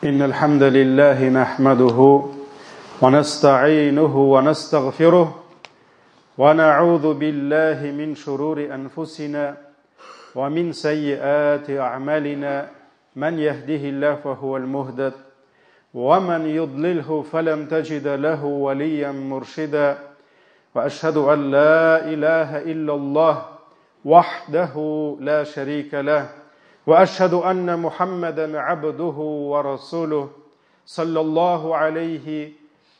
إن الحمد لله نحمده ونستعينه ونستغفره ونعوذ بالله من شرور أنفسنا ومن سيئات أعمالنا من يهده الله فهو المهتد ومن يضلله فلن تجد له وليا مرشدا وأشهد أن لا إله إلا الله وحده لا شريك له وأشهد أن محمدا عبده ورسوله صلى الله عليه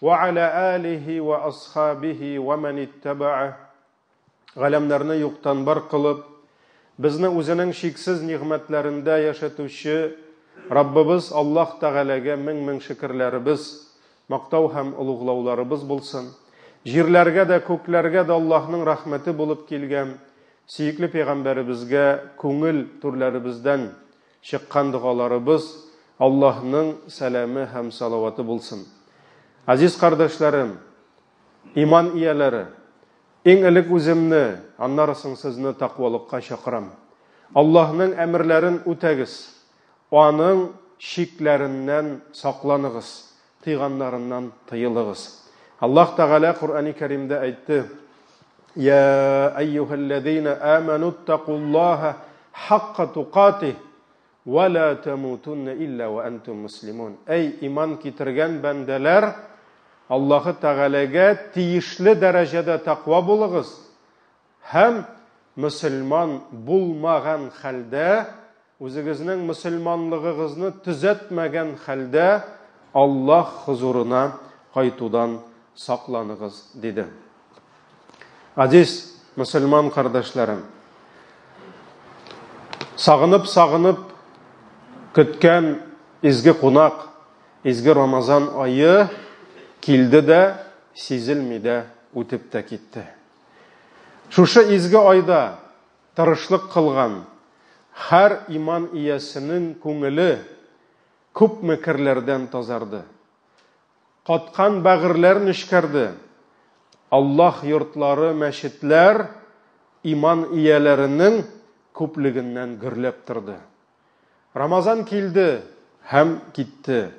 وعلى آله وأصحابه ومن اتبعه. Галәмнәрне юктан бар кылып, безне үзенең чиксез нигъмәтләрендә яшәтүче Раббыбыз Аллаһ Тәгаләгә мең-мең шөкерләребез, мактау һәм олуглауларыбыз булсын. Җирләргә дә, күкләргә дә Аллаһның рәхмәте булып килгән сөекле пәйгамбәребезгә күңел түрләребездән чыккан догаларыбыз, Аллаһның сәламе һәм салаваты булсын. Азиз кардәшләрем, иман ияләре, иң элек үземне, аннары соң сезне тәкъвалыкка чакырам. Аллаһның әмерләрен үтәгез, аның чикләреннән сакланыгыз, тыйганнарыннан тыелыгыз. Аллаһ Тәгалә Коръәни Кәримдә әйтте: "Я әйюһәлләзина аману тtakуллаһа хакка тукатих ва ла тамутунна илля ва антум муслимун." Әй иман китергән бәндәләр, Аллаһы Тәгаләгә тиешле дәрәҗәдә тәкъва булыгыз һәм мөселман булмаган хәлдә, үзегезнең мөселманлыгыгызны төзәтмәгән хәлдә Аллаһ хозурына кайтудан сакланыгыз, диде. Азиз мөселман кардәшләрем, сагынып-сагынып көткән изге кунак, изге Рамазан ае килде дә, сизелми дә үтеп тә китте. Шушы изге айда тырышлык кылган һәр иман иясенең күңеле күпме керләрдән тазарды. Каткан бәгырьләр нечкәрде. Аллаһ йортлары, мәчетләр иман ияләренең күплегеннән гөрләп торды. Рамазан килде һәм китте.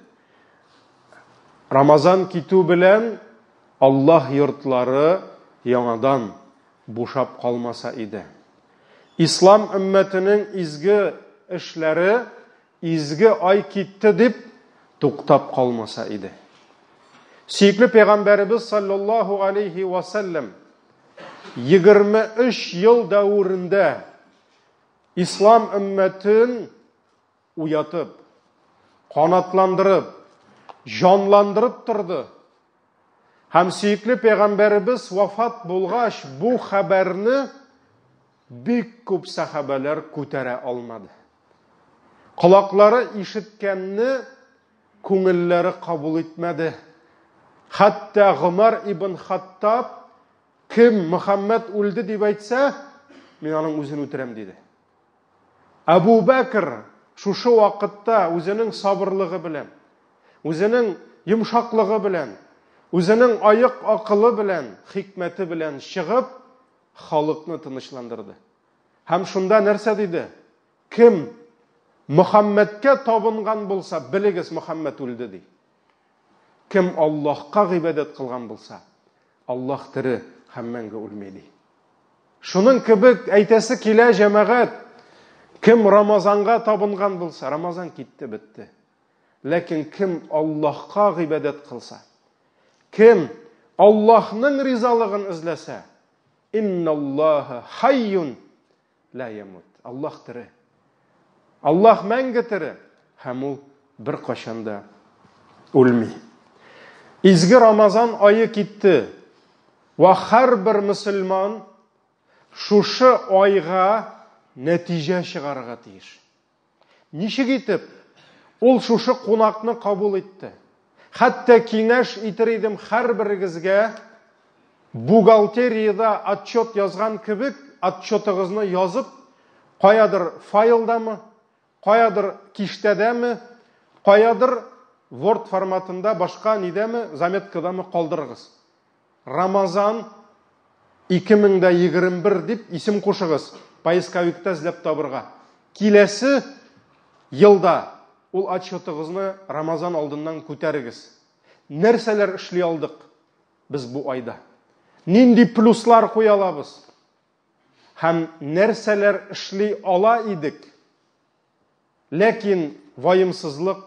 Рамазан китү белән Аллаһ йортлары яңадан бушап калмаса иде. Ислам өммәтенең изге эшләре изге ай китте дип туктап калмаса иде. Сөекле пәйгамбәребез саллаллаһу алейхи ва саллям 23 ел дәверендә ислам өммәтен уятып, канатландырып, җанландырып торды. Һәм сөекле пәйгамбәребез вафат булгач, бу хәбәрне бик күп сәхабәләр күтәрә алмады. Колаклары ишеткәнне күңелләре кабул итмәде. Хәтта Гомар ибн Хаттаб кем Мөхәммәд үлде дип әйтсә, мин аның үзен үтерәм диде. Әбу Бәкр шушы вакытта үзенең сабырлыгы белән, үзенең йомшаклыгы белән, үзенең аек акылы белән, хикмәте белән чыгып, халыкны тынычландырды. Һәм шунда нәрсә диде? Кем Мөхәммәдкә табынган булса, белегез, Мөхәммәд үлде ди. Кем Аллаһка гыйбадәт кылган булса, Аллаһ тере һәм мәңге үлми ди. Шуның кебек әйтәсе килә, җәмәгать, кем Рамазанга табынган булса, Рамазан китте, бетте. Ләкин кем Аллаһка гыйбадәт кылса, кем Аллаһның ризалыгын эзләсә, инналлаһа хайюн ла ямут. Аллаһ тере. Аллаһ мәңге тере һәм ул беркайчан да үлми. Изге Рамазан ае китте. Вә һәрбер мөселман шушы айга нәтиҗә чыгарырга тиеш. Ничек итеп ул шушы кунакны кабул итте? Хәтта киңәш итер идем һәрберегезгә бухгалтериядә отчет язган кебек, отчетыгызны язып, каядыр файлдамы, каядыр киштәдәме, каядыр Word форматында башка нидәме, заметкадамы калдырыгыз. Рамазан 2021 дип исем кушыгыз, поисковикта эзләп табырга. Киләсе елда. ул отчетыгызны Рамазан алдыннан күтәрегез. Нәрсәләр эшли алдык без бу айда? Нинди плюслар куя алабыз? Һәм нәрсәләр эшли ала идек? Ләкин ваемсызлык,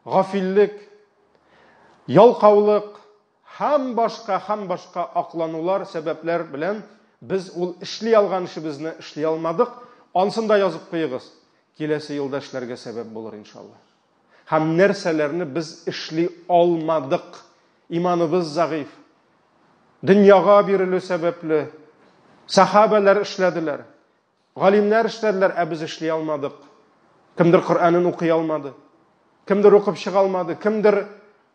гафиллек, ялкаулык һәм башка, һәм башка акланулар, сәбәпләр белән без ул эшли алган эшебезне эшли алмадык. Ансын да язып куегыз. Киләсе елда эшләргә сәбәп булыр, иншалла. Һәм нәрсәләрне без эшли алмадык? Иманыбыз зәгыйфь. Дөньяга бирелү сәбәпле сахабәләр эшләделәр. Галимнәр эшләделәр, ә без эшли алмадык. Кемдер Коръәнен укый алмады. Кемдер укып чыга алмады, кемдер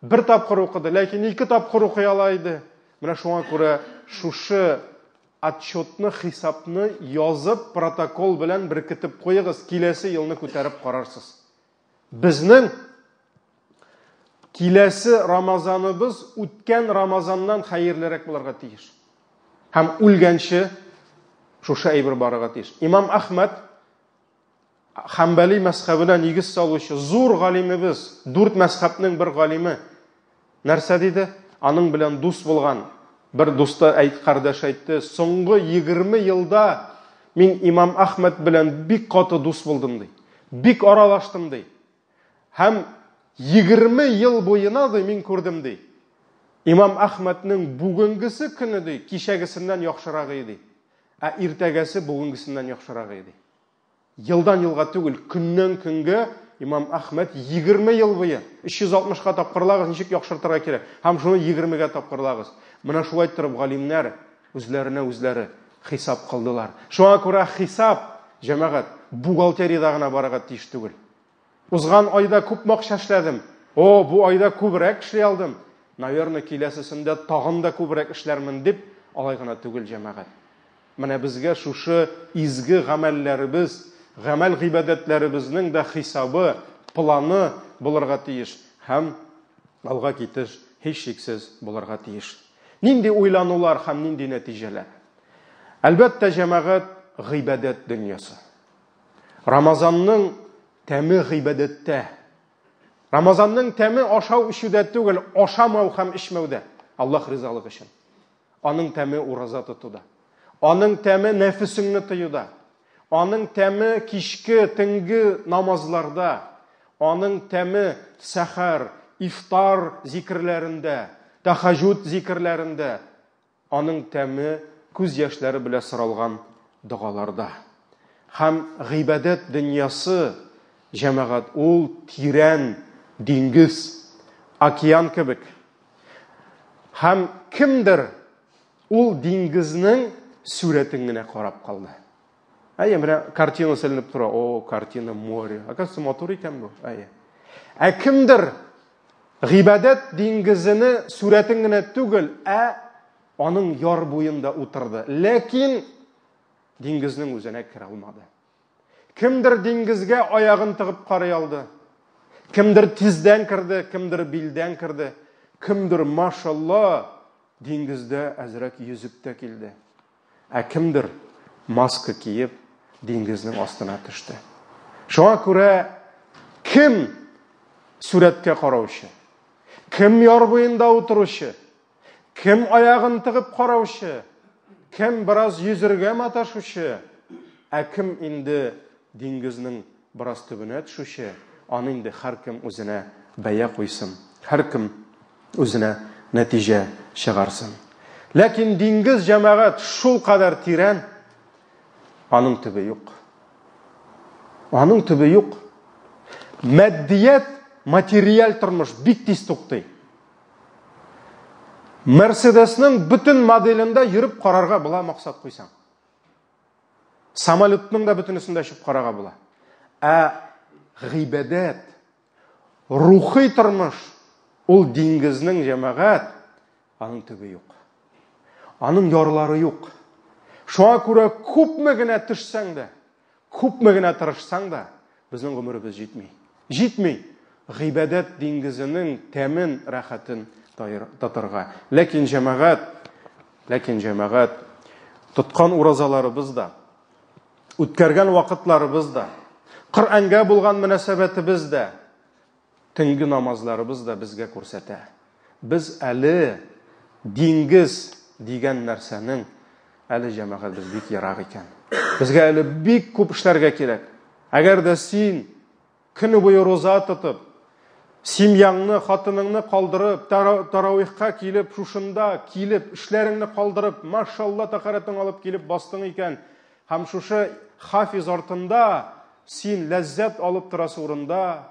бер тапкыр укыды, ләкин ике тапкыр укый ала иде. Менә шуңа күрә шушы отчетны, хисапны язып, протокол белән беркетеп куегыз, киләсе елны күтәреп карарсыз. Безнең киләсе Рамазаныбыз үткән Рамазаннан хәерлерәк булырга тиеш. Һәм үлгәнче шушы әйбер барырга тиеш. Имам Әхмәд Хәмбәли мәзхәбенә нигез салучы зур галимебез, дүрт мәзхәбнең бер галиме нәрсә диде? Аның белән дус булган бер дусты әйт, кардәш әйтте, соңгы 20 елда мин имам Әхмәд белән бик каты дус булдым ди. Бик аралаштым ди. Һәм 20 ел буена ди мин күрдем ди. Имам Әхмәднең бүгенгесе көне ди, кичәгесеннән яхшырагы иде. Ә иртәгәсе бүгенгесеннән яхшырагы иде. Елдан елга түгел, көннән көнгә Имам Әхмәд 20 ел буе 360-ка тапкырлагыз, ничек яхшыртырга кирәк. Һәм шуны 20-гә тапкырлагыз. Менә шулай торып галимнәр үзләренә үзләре хисап кылдылар. Шуңа күрә хисап, җәмәгать, бухгалтериядә гына барырга тиеш түгел. Узган айда күпме акча эшләдем? О, бу айда күбрәк эшли алдым. Наверное, киләсесендә тагын да күбрәк эшләрмен дип, алай гына түгел, җәмәгать. Менә безгә шушы изге гамәлләребез, гамәл гыйбадәтләребезнең дә хисабы, планы булырга тиеш һәм алга китеш һичшиксез булырга тиеш. Нинди уйланулар һәм нинди нәтиҗәләр? Әлбәттә, җәмәгать, гыйбадәт дөньясы. Рамазанның тәме гыйбадәттә. Рамазанның тәме ашау эчүдә түгел, ашамау һәм эчмәүдә. Аллаһ ризалыгы өчен. Аның тәме ураза тотуда. Аның тәме нәфесеңне тыюда. Аның тәме кичке, төнге намазларда. Аның тәме сәхәр, ифтар зикерләрендә, тәхәҗүд зикерләрендә. Аның тәме күз яшьләре белән соралган догаларда. Һәм гыйбадәт дөньясы, җәмәгать, ул тирән диңгез, океан кебек. Һәм кемдер ул диңгезнең сурәтен генә карап калды. Әйе, менә картина селенеп тора. О, картина море. Оказывается, матур икән бу. Әйе. Ә кемдер гыйбадәт диңгезене сурәтен генә түгел, ә аның яр буенда утырды. Ләкин диңгезнең үзенә керә алмады. Кемдер диңгезгә аягын тыгып карый алды. Кемдер тиздән керде, кемдер билдән керде. Кемдер, машалла, диңгездә әзрәк йөзеп тә килде. Ә кемдер маска киеп диңгезнең астына төште. Шуңа күрә кем сурәткә караучы, кем яр буенда утыручы, кем аягын тыгып караучы, кем бераз йөзергә маташучы, ә кем инде диңгезнең бераз төбенә төшүче, аны инде һәркем үзенә бәя куйсын, һәркем үзенә нәтиҗә чыгарсын. Ләкин диңгез, җәмәгать, шул кадәр тирән, аның төбе юк. Аның төбе юк. Матдият, материаль тормыш бик тиз туктый. Мерседесның бөтен моделендә йөреп карарга була максат куйсаң. Самолетның да бөтенесендә очып карарга була. Ә гыйбадәт, рухи тормыш, ул диңгезнең, җәмәгать, аның төбе юк. Аның ярлары юк. Шуңа күрә күпме генә төшсәң дә, күпме генә тырышсаң да, безнең гомеребез җитми. Җитми гыйбадәт диңгезенең тәмен, рәхәтен татырга. Ләкин җәмәгать, ләкин җәмәгать, тоткан уразаларыбыз да, үткәргән вакытларыбыз да, Коръәнгә булган мөнәсәбәтебез дә, Төнге намазларыбыз да безгә күрсәтә. Без әле диңгез дигән нәрсәнең әле җәмәгать без бик ерак икән. Безгә әле бик күп эшләргә кирәк. Әгәр дә син көне буе роза тотып, семьяңны, хатыныңны калдырып, таравихка килеп, шушында килеп, эшләреңне калдырып, машалла тәһарәтең алып килеп бастың икән, һәм шушы хафиз артында син ләззәт алып торасы урында,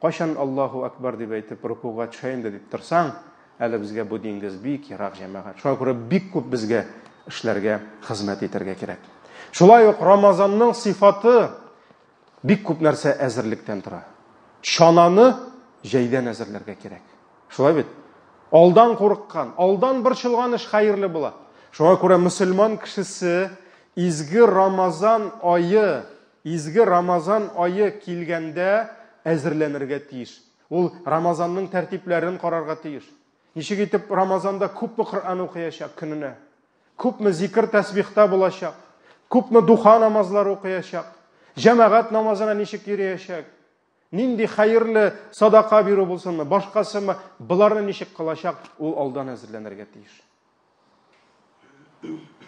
кайчан Аллаһу Акбар дип әйтеп рукуга төшә инде дип торсаң, әле безгә бу диңгез бик ерак җәмәгать. Шуңа күрә бик күп безгә эшләргә, хезмәт итәргә кирәк. Шулай ук Рамазанның сыйфаты бик күп нәрсә әзерлектән тора. Чананы җәйдән әзерләргә кирәк. Шулай бит? Алдан курыккан, алдан борчылган эш хәерле була. Шуңа күрә мөселман кешесе изге Рамазан ае Изге Рамазан ае килгәндә әзерләнергә тиеш. Ул Рамазанның тәртипләрен карарга тиеш. Ничек итеп Рамазанда күпме Коръән укыячак көненә? Күпме зикр тәсбихта булачак? Күпме духа намазлары укыячак? Җәмәгать намазына ничек йөриячәк? Нинди хәерле садака бирү булсынмы, башкасымы, боларны ничек кылачак, ул алдан әзерләнергә тиеш.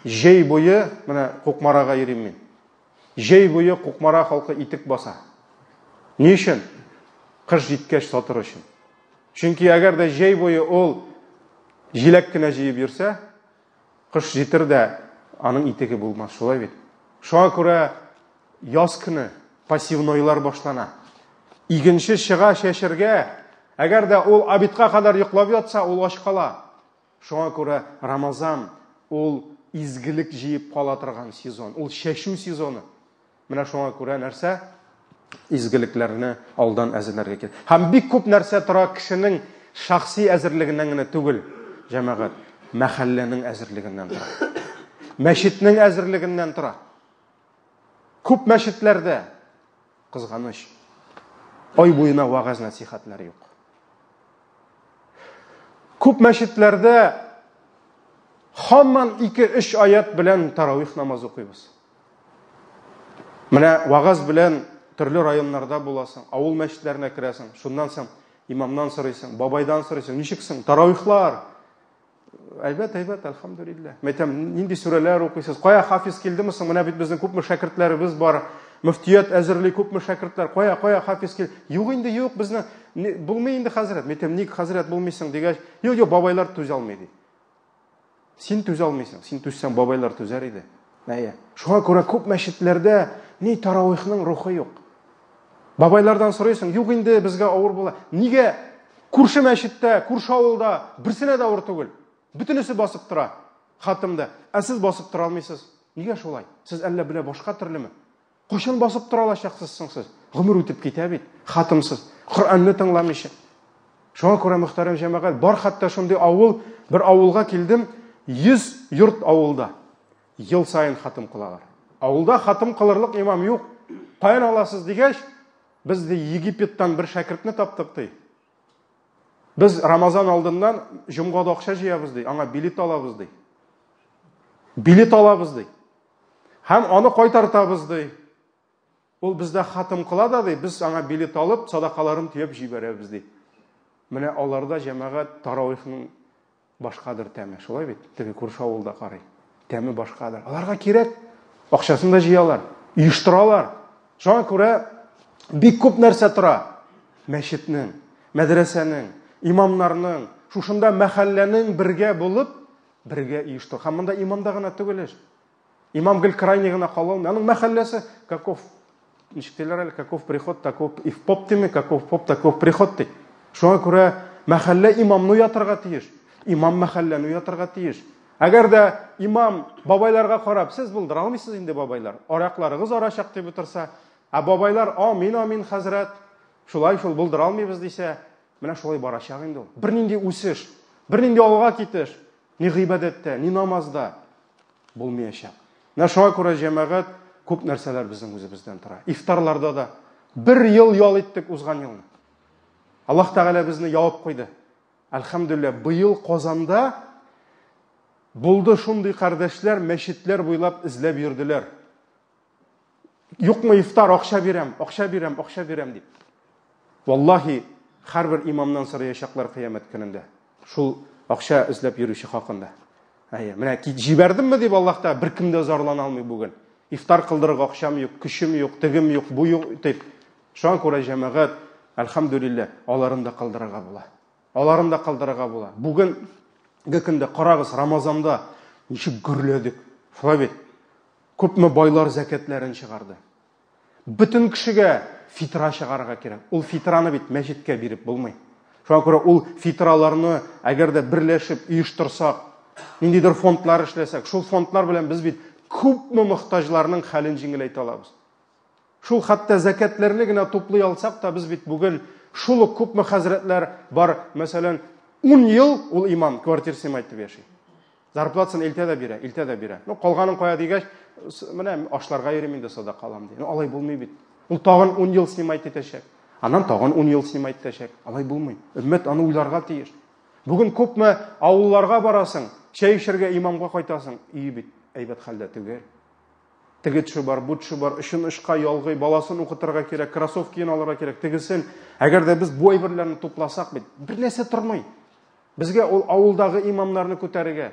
Җәй буе, менә Кукмарага йөрим мин. Җәй буе Кукмара халкы итек баса. Ни өчен? Кыш җиткәч сатыр өчен. Чөнки әгәр дә җәй буе ул җиләк кенә җыеп йөрсә, кыш җитер дә аның итеге булмас, шулай бит? Шуңа күрә яз көне пассивнойлар башлана. Игенче чыга чәчергә, әгәр дә ул обедка кадәр йоклап ятса, ул ач кала. Шуңа күрә Рамазан ул изгелек җыеп кала торган сезон, ул чәчү сезоны. Менә шуңа күрә нәрсә? Изгелекләрне алдан әзерләргә кирәк. Һәм бик күп нәрсә тора кешенең шәхси әзерлегеннән генә түгел, җәмәгать, мәхәлләнең әзерлегеннән тора. Мәчетнең әзерлегеннән тора. Күп мәчетләрдә кызганыч, ай буена вәгазь нәсихәтләр юк. Күп мәчетләрдә һаман 2-3 аят белән таравих намазы укыйбыз. Менә вәгазь белән төрле районнарда буласың, авыл мәчетләренә керәсең, шуннан соң имамнан сорыйсың, бабайдан сорыйсың, ничек соң таравихлар? Әйбәт, әйбәт, әлхәмдүлилләһ. Мәйтәм, нинди сүрәләр укыйсыз? Кая хафиз килдеме соң? Менә бит безнең күпме шәкертләребез бар. Мөфтият әзерли күпме шәкертләр. Кая, кая хафиз кил? Юк инде, юк, безне булмый инде хәзрәт. Мәйтәм, ник хәзрәт булмыйсың дигәч, юк, юк, бабайлар түзә алмый ди. Син түзә алмыйсың. Син түзсәң, бабайлар түзәр иде. Әйе. Шуңа күрә күп мәчетләрдә ни таравихның рухы юк. Бабайлардан сорыйсың, юк инде, безгә авыр була. Нигә күрше мәчеттә, күрше авылда берсенә дә авыр түгел? Бөтенесе басып тора хатымда. Ә сез басып тора алмыйсыз. Нигә шулай? Сез әллә белә башка төрлеме? Кайчан басып тора алачаксыз соң сез? Гомер үтеп китә бит, хатымсыз, Коръәнне тыңламыйча. Шуңа күрә, мөхтәрәм җәмәгать, бар хәтта шундый авыл, бер авылга килдем, 100 йорт авылда. Ел саен хатым кылалар. Авылда хатым кылырлык имам юк. Каян аласыз дигәч, без ди Египеттан бер шәкертне таптык ди. Без Рамазан алдыннан җомгада акча җыябыз ди, аңа билет алабыз ди. Билет алабыз ди. Һәм аны кайтартабыз ди. Ул бездә хатым кыла да ди, без аңа билет алып, садакаларын төяп җибәрәбез ди. Менә аларда җәмәгать таравихның башкадыр тәме, шулай бит? Теге күрше авылда карый. Тәме башкадыр. Аларга кирәк. Акчасын да җыялар, оештыралар. Шуңа күрә бик күп нәрсә тора. Мәчетнең, мәдрәсәнең, имамнарның, шушында мәхәлләнең бергә булып, бергә оештыру. Һәм монда имамда гына түгел эш. Имам гел крайний гына кала алмый. Аның мәхәлләсе каков, ничек диләр әле, каков приход, таков и в поп дими, каков поп, таков приход ди. Шуңа күрә мәхәллә имамны уятырга тиеш. Имам мәхәлләне уятырга тиеш. Әгәр дә имам бабайларга карап, сез булдыра алмыйсыз инде бабайлар, аякларыгыз арачак дип утырса, ә бабайлар амин, амин, хәзрәт, шулай шул булдыра алмыйбыз дисә, менә шулай барачак инде ул. Бернинди үсеш, бернинди алга китеш, ни гыйбадәттә, ни намазда булмаячак. Менә шуңа күрә җәмәгать күп нәрсәләр безнең үзебездән тора. Ифтарларда да бер ел ял иттек узган елны. Аллаһ Тәгалә безне явып куйды. Әлхәмдүлилләһ, быел Казанда булды шундый кардәшләр, мәчетләр буйлап эзләп йөрделәр. Юкмы ифтар, акча бирәм, акча бирәм, акча бирәм дип. Валлаһи, Һәрбер имамнан сораячаклар кыямәт көнендә. Шул акча эзләп йөрүче хакында. Әйе, менә җибәрдемме дип Аллаһ та беркем дә зарлана алмый бүген. Ифтар кылдырырга акчам юк, көчем юк, тегем юк, бу юк дип. Шуңа күрә җәмәгать, әлхәмдүлилләһ, аларын да кылдырырга була. Аларын да кылдырырга була. Бүгенге көндә карагыз, Рамазанда ничек гөрләдек. Шулай бит. Күпме байлар зәкятләрен чыгарды. Бөтен кешегә фитра чыгарырга кирәк. Ул фитраны бит мәчеткә биреп булмый. Шуңа күрә ул фитраларны әгәр дә берләшеп оештырсак, ниндидер фондлар эшләсәк, шул фондлар белән без бит күпме мохтаҗларның хәлен җиңеләйтә алабыз. Шул хәтта зәкятләрне генә туплый алсак та, без бит бүген шул ук күпме хәзрәтләр бар, мәсәлән, 10 ел ул имам квартир снимать итеп яши. Зарплатасын илтә дә бирә, илтә дә бирә. Ну, калганын кая дигәч, менә ашларга йөрим инде, садака алам ди. Ну, алай булмый бит. Ул тагын 10 ел снимать итәчәк. Аннан тагын 10 ел снимать итәчәк. Алай булмый. Өммәт аны уйларга тиеш. Бүген күпме авылларга барасың, чәй эчәргә имамга кайтасың, өе бит әйбәт хәлдә түгел. Теге төше бар, бу төше бар, очын очка ялгый, баласын укытырга кирәк, кроссовкиен алырга кирәк, тегесен. Әгәр дә без бу әйберләрне тупласак бит, бер нәрсә тормый. Безгә ул авылдагы имамнарны күтәрергә,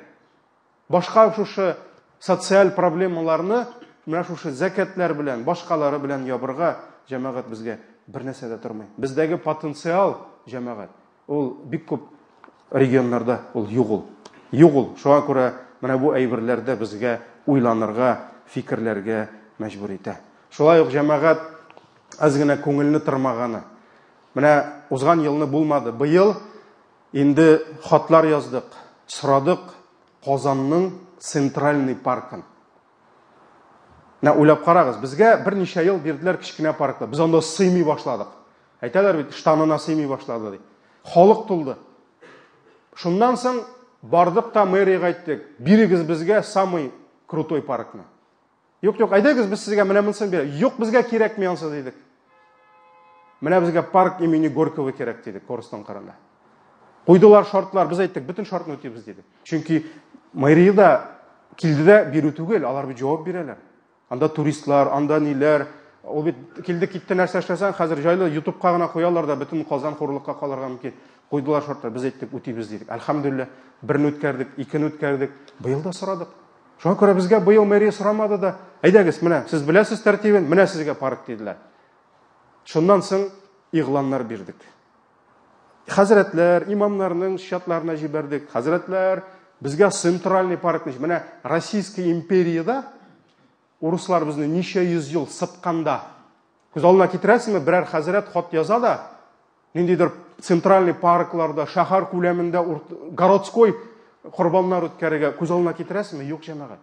башка шушы социаль проблемаларны менә шушы зәкятләр белән, башкалары белән ябырга, җәмәгать, безгә бер нәрсә дә тормый. Бездәге потенциал, җәмәгать, ул бик күп регионнарда ул юк ул. Юк ул. Шуңа күрә менә бу әйберләрдә безгә уйланырга, фикерләргә мәҗбүр итә. Шулай ук җәмәгать әз генә күңелне тырмаганы. Менә узган елны булмады. Быел инде хатлар яздык, сорадык Казанның центральный паркын. Менә уйлап карагыз, безгә берничә ел бирделәр кечкенә паркны. Без анда сыймый башладык. Әйтәләр бит, штанына сыймый башлады ди. Халык тулды. Шуннан соң бардык та мэриягә әйттек, бирегез безгә самый крутой паркны. Юк, юк, әйдәгез, без сезгә менә монысын бирәбез. Юк, безгә кирәкми ансы дидек. Менә безгә парк имени Горького кирәк дидек, Корстон кырында. Куйдылар шартлар, без әйттек, бөтен шартны үтибез дидек. Чөнки мэриядә килде дә бирү түгел, алар бит җавап бирәләр. Анда туристлар, анда ниләр, ул бит килде китте нәрсә эшләсәң, хәзер җайлы ютубка гына куялар да бөтен Казан хурлыкка калырга мөмкин. Куйдылар шартлар, без әйттек, үтибез дидек. Әлхәмдүлилләһ, берне үткәрдек, икене үткәрдек. Быел да сорадык. Шуңа күрә безгә быел мэрия сорамады да, әйдәгез, менә сез беләсез тәртибен, менә сезгә парк диделәр. Шуннан соң игъланнар бирдек. Хәзрәтләр, имамнарның счетларына җибәрдек. Хәзрәтләр, безгә центральный паркны, менә Российская империядә урыслар безне ничә йөз ел сытканда, күз алдына китерәсезме, берәр хәзрәт хат яза да, ниндидер центральный паркларда, шәһәр күләмендә городской корбаннар үткәрергә күз алдына китерәсезме? Юк, җәмәгать.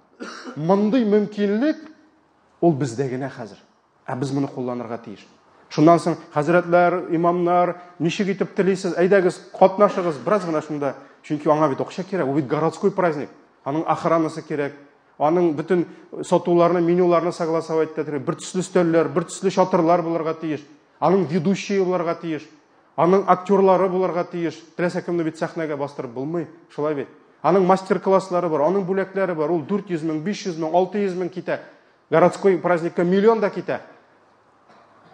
Мондый мөмкинлек ул бездә генә хәзер. Ә без моны кулланырга тиеш. Шуннан соң, хәзрәтләр, имамнар, ничек итеп телисез, әйдәгез, катнашыгыз, бераз гына шунда. Чөнки аңа бит акча кирәк, ул бит городской праздник. Аның охранасы кирәк, аның бөтен сатуларны, менюларны согласовать итә бер төсле өстәлләр, бер төсле чатырлар булырга тиеш. Аның ведущие булырга тиеш. Аның актерлары булырга тиеш. Теләсә кемне бит сәхнәгә бастырып булмый, шулай бит. Аның мастер-класслары бар, аның бүләкләре бар. Ул 400 мең, 500 мең, 600 мең китә. Городской праздникка миллион да китә.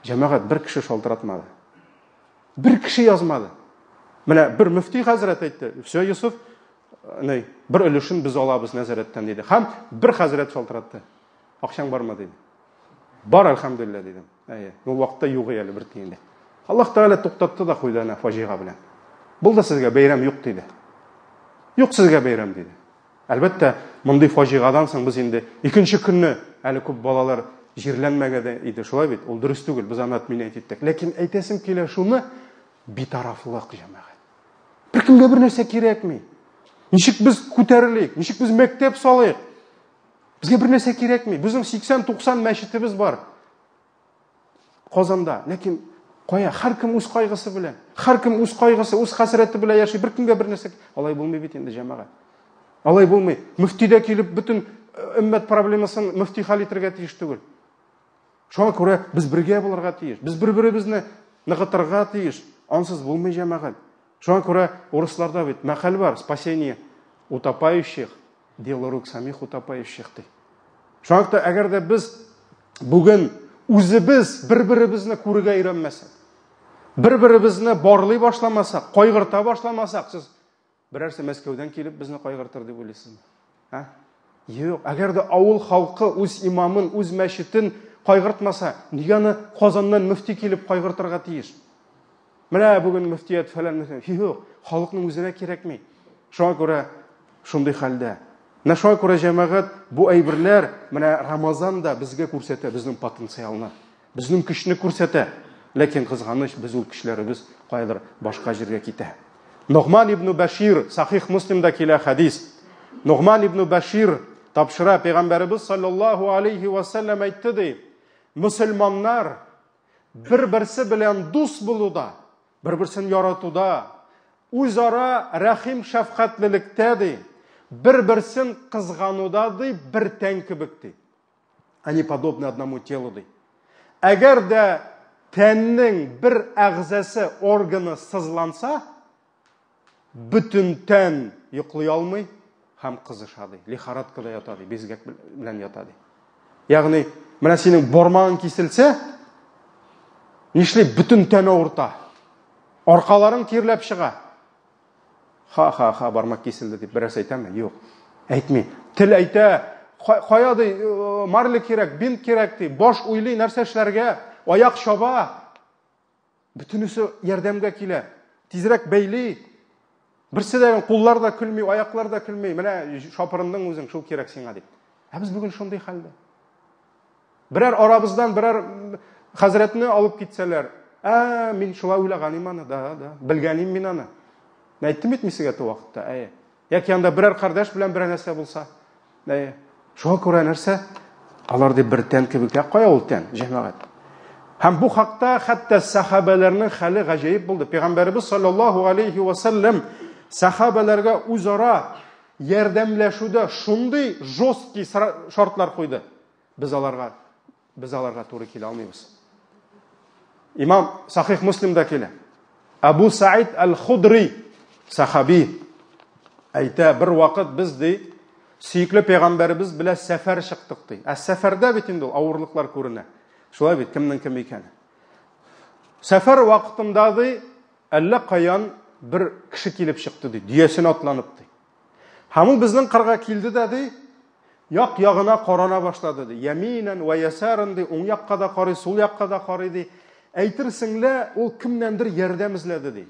Җәмәгать бер кеше шалтыратмады. Бер кеше язмады. Менә бер мөфти хәзрәт әйтте, все, Юсуф, ни, бер өлешен без алабыз нәзарәттән диде. Һәм бер хәзрәт шалтыратты. Акчаң бармы диде. Бар, әлхәмдүлилләһ дидем. Әйе, ул вакытта юк әле бер тиен дә. Аллаһ Тәгалә туктатты да куйды әнә фаҗига белән. Булды сезгә бәйрәм юк диде. Юк сезгә бәйрәм диде. Әлбәттә, мондый фаҗигадан соң без инде икенче көнне әле күп балалар җирләнмәгән дә иде, шулай бит? Ул дөрес түгел, без аны отменять иттек. Ләкин әйтәсем килә шуны, битарафлык, җәмәгать. Беркемгә бер нәрсә кирәкми. Ничек без күтәрелик, ничек без мәктәп салыйк? Безгә бер нәрсә кирәкми. Безнең 80-90 мәчетебез бар. Казанда. Ләкин кая? Һәркем үз кайгысы белән. Һәркем үз кайгысы, үз хәсрәте белән яши. Беркемгә бер нәрсә. Алай булмый бит инде, җәмәгать. Алай булмый. Мөфти дә килеп бөтен өммәт проблемасын мөфти хәл итәргә тиеш түгел. Шуңа күрә без бергә булырга тиеш. Без бер-беребезне ныгытырга тиеш. Ансыз булмый, җәмәгать. Шуңа күрә урысларда бит мәкаль бар, спасение утопающих дело рук самих утопающих ди. Шуңа күрә әгәр дә без бүген үзебез бер-беребезне күрергә өйрәнмәсәк, Бер-беребезне барлый башламасак, кайгырта башламасак, сез берәрсе Мәскәүдән килеп безне кайгыртыр дип уйлыйсызмы? Ә? Юк, әгәр дә авыл халкы үз имамын, үз мәчетен кайгыртмаса, нигә аны Казаннан мөфти килеп кайгыртырга тиеш? Менә бүген мөфтият фәлән. Юк, халыкның үзенә кирәкми. Шуңа күрә шундый хәлдә. Менә шуңа күрә җәмәгать бу әйберләр менә Рамазан да безгә күрсәтә безнең потенциалны. Безнең көчне күрсәтә. Ләкин кызганыч, без ул көчләребез каядыр башка җиргә китә. Ногман ибн Башир, Сахих Муслимда килә хадис. Ногман ибн Башир тапшыра, пәйгамбәребез саллаллаһу алейхи ва саллям әйтте ди, мөселманнар бер-берсе белән дус булуда, бер-берсен яратуда, үзара рәхим шәфкатьлелектә ди, бер-берсен кызгануда ди, бер тән кебек ди. Они подобны одному телу ди. Әгәр дә тәннең бер әгъзасы, органы сызланса, бөтен тән йоклый алмый һәм кызыша ди. Лихорадкада ята ди, бизгәк белән ята ди. Ягъни, менә синең бармагың киселсә, нишли бөтен тән авырта. Аркаларың тирләп чыга. Ха-ха-ха, бармак киселде дип берәрсе әйтәме? Юк. Әйтми. Тел әйтә, кая ди, марля кирәк, бинт кирәк ди. Баш уйлый, нәрсә эшләргә, аяк чаба. Бөтенесе ярдәмгә килә. Тизрәк бәйли. Берсе дә куллар да көлми, аяклар да көлми. Менә шапырындың үзең, шул кирәк сиңа дип. Ә без бүген шундый хәлдә. Берәр арабыздан берәр хәзрәтне алып китсәләр, ә, мин шулай уйлаган идем аны, да, да, белгән идем мин аны. Мин әйттем бит мин сезгә ту вакытта, әйе. Яки анда берәр кардәш белән берәр нәрсә булса, әйе. Шуңа күрә нәрсә? Алар дип бер тән кебек, ә кая ул тән, җәмәгать? Һәм бу хакта хәтта сахабәләрнең хәле гаҗәеп булды. Пәйгамбәребез саллаллаһу алейхи ва саллям сахабәләргә үзара ярдәмләшүдә шундый жесткий шартлар куйды. Без аларга без аларга туры килә алмыйбыз. Имам Сахих Муслимда килә. Абу Саид аль-Худри сахаби әйтә, бер вакыт без ди сөекле пәйгамбәребез белән сәфәр чыктык ди. Ә сәфәрдә бит инде ул авырлыклар күренә. Шулай бит, кемнең кем икәне. Сәфәр вакытында ди, әллә каян бер кеше килеп чыкты ди, дөясенә атланып ди. Һәм ул безнең кырга килде дә ди, як-ягына карана башлады ди. Яминән вә ясаран ди, уң якка да карый, сул якка да карый ди. Әйтерсең лә, ул кемнәндер ярдәм эзләде ди.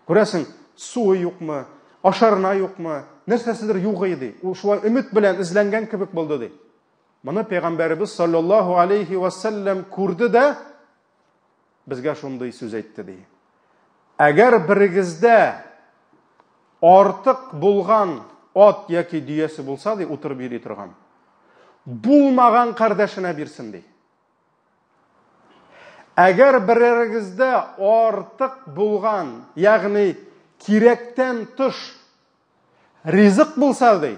Күрәсең, суы юкмы, ашарына юкмы, нәрсәседер юк иде. Ул шулай өмет белән эзләнгән кебек булды ди. Моны пәйгамбәребез саллаллаһу алейхи ва саллям күрде дә безгә шундый сүз әйтте ди. Әгәр берегездә артык булган ат яки дөясе булса ди, утырып йөри торган. Булмаган кардәшенә бирсен ди. Әгәр берәрегездә артык булган, ягъни кирәктән тыш ризык булса ди,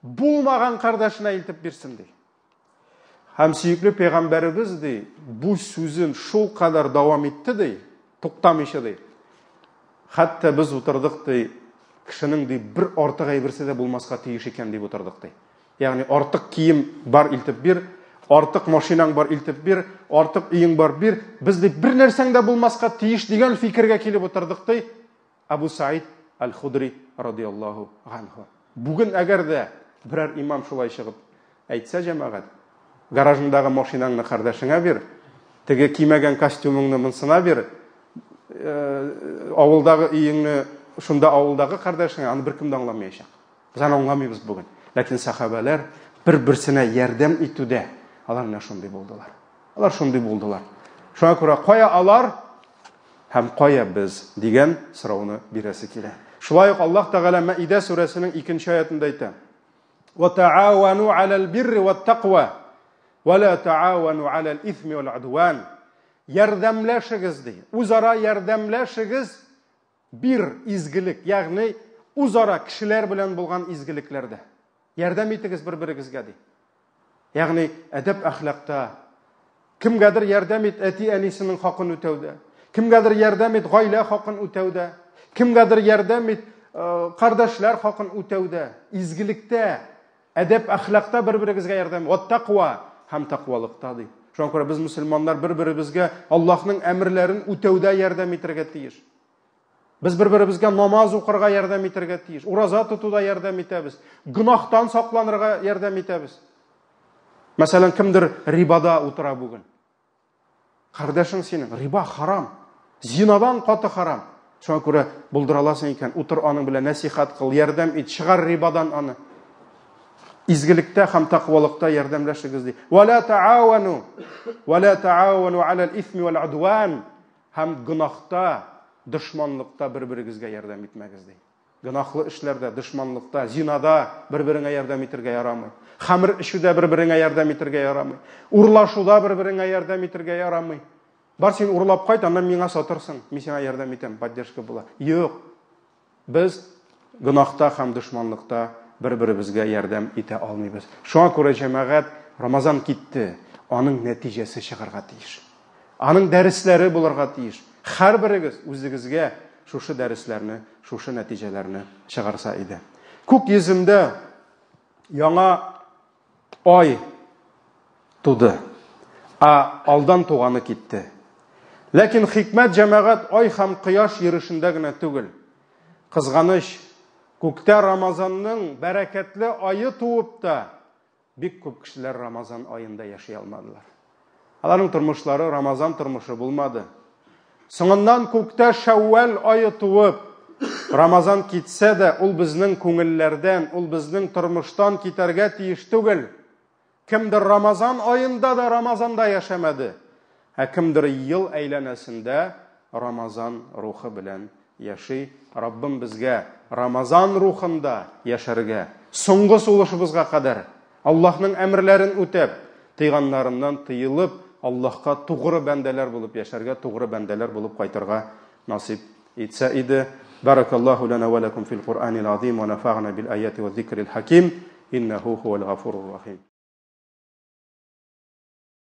булмаган кардәшенә илтеп бирсен ди. Һәм сөекле пәйгамбәребез ди, бу сүзен шул кадәр дәвам итте ди, туктамыйча ди. Хәтта без утырдык ди, кешенең ди бер артык әйберсе дә булмаска тиеш икән дип утырдык ди. Ягъни артык кием бар илтеп бир, артык машинаң бар илтеп бир, артык өең бар бир, без ди бер нәрсәң дә булмаска тиеш дигән фикергә килеп утырдык ди. Абу Саид Аль-Худри радиаллаһу анху. Бүген әгәр дә берәр имам шулай чыгып әйтсә, җәмәгать, гаражыңдагы машинаңны кардәшеңә бир, теге кимәгән костюмыңны монсына бир, авылдагы өеңне шунда авылдагы кардәшеңә, аны беркем дә аңламаячак. Без аны аңламыйбыз бүген. Ләкин сахабәләр бер-берсенә ярдәм итүдә алар менә шундый булдылар. Алар шундый булдылар. Шуңа күрә кая алар һәм кая без дигән сорауны бирәсе килә. Шулай ук Аллаһ Тәгалә Мәидә сүрәсенең икенче аятында әйтә. Ва таавану алал бирри ват тaqва ва ла таавану алал исми вал адван. Ярдәмләшегез ди. Үзара ярдәмләшегез бир изгелек, ягъни үзара кешеләр белән булган изгелекләрдә. Ярдәм итегез бер-берегезгә ди. Ягъни әдәп әхлакта кемгәдер ярдәм ит әти-әнисенең хакын үтәүдә, кемгәдер ярдәм ит гаилә хакын үтәүдә, кемгәдер ярдәм ит кардәшләр хакын үтәүдә, изгелектә, әдәп әхлакта бер-берегезгә ярдәм, ваттаква һәм тәкъвалыкта ди. Шуңа күрә без мөселманнар бер-беребезгә Аллаһның әмерләрен үтәүдә ярдәм итәргә тиеш. Без бер-беребезгә намаз укырга ярдәм итәргә тиеш, ураза тотуда ярдәм итәбез, гөнаһтан сакланырга ярдәм итәбез. Мәсәлән, кемдер рибада утыра бүген. Кардәшең синең, риба харам. Зинадан каты харам. Шуңа күрә булдыра аласың икән, утыр аның белән нәсихәт кыл, ярдәм ит, чыгар рибадан аны. Изгелектә һәм тәкъвалыкта ярдәмләшегез ди. Ва ла таавану, ва ла таавану аля исми вал удван. Һәм гөнаһта, дошманлыкта бер-берегезгә ярдәм итмәгез ди. Гөнаһлы эшләрдә, дошманлыкта, зинада бер-береңә ярдәм итәргә ярамый. Хәмер эчүдә бер-береңә ярдәм итәргә ярамый. Урлашуда бер-береңә ярдәм итәргә ярамый. Бар син урлап кайт, аннан миңа сатырсың, мин сиңа ярдәм итәм, поддержка була. Юк. Без гөнаһта һәм дошманлыкта бер-беребезгә ярдәм итә алмыйбыз. Шуңа күрә җәмәгать Рамазан китте, аның нәтиҗәсе чыгарга тиеш. Аның дәресләре булырга тиеш. Һәрберегез үзегезгә шушы дәресләрне, шушы нәтиҗәләрне чыгарса иде. Күк йөзендә яңа ай туды, ә алдан туганы китте. Ләкин хикмәт җәмәгать ай һәм кояш йөрешендә генә түгел. Кызганыч, күктә Рамазанның бәрәкәтле ае туып та, Бик күп кешеләр Рамазан аенда яши алмадылар. Аларның тормышлары Рамазан тормышы булмады. Соңыннан күктә Шәүвәл ае туып, Рамазан китсә дә, ул безнең күңелләрдән, ул безнең тормыштан китәргә тиеш түгел. Кемдер Рамазан аенда да Рамазанда яшәмәде, ә кемдер ел әйләнәсендә Рамазан рухы белән яши. Раббым безгә Рамазан рухында яшәргә, соңгы сулышыбызга кадәр Аллаһның әмерләрен үтәп, тыйганнарыннан тыелып, Аллаһка тугры бәндәләр булып яшәргә, тугры бәндәләр булып кайтырга насыйп итсә иде. Баракаллаһу лана ва лакум фил Куръанил азим ва нафагна бил аяти ва зикрил хаким. Иннаху хуал гафурур рахим.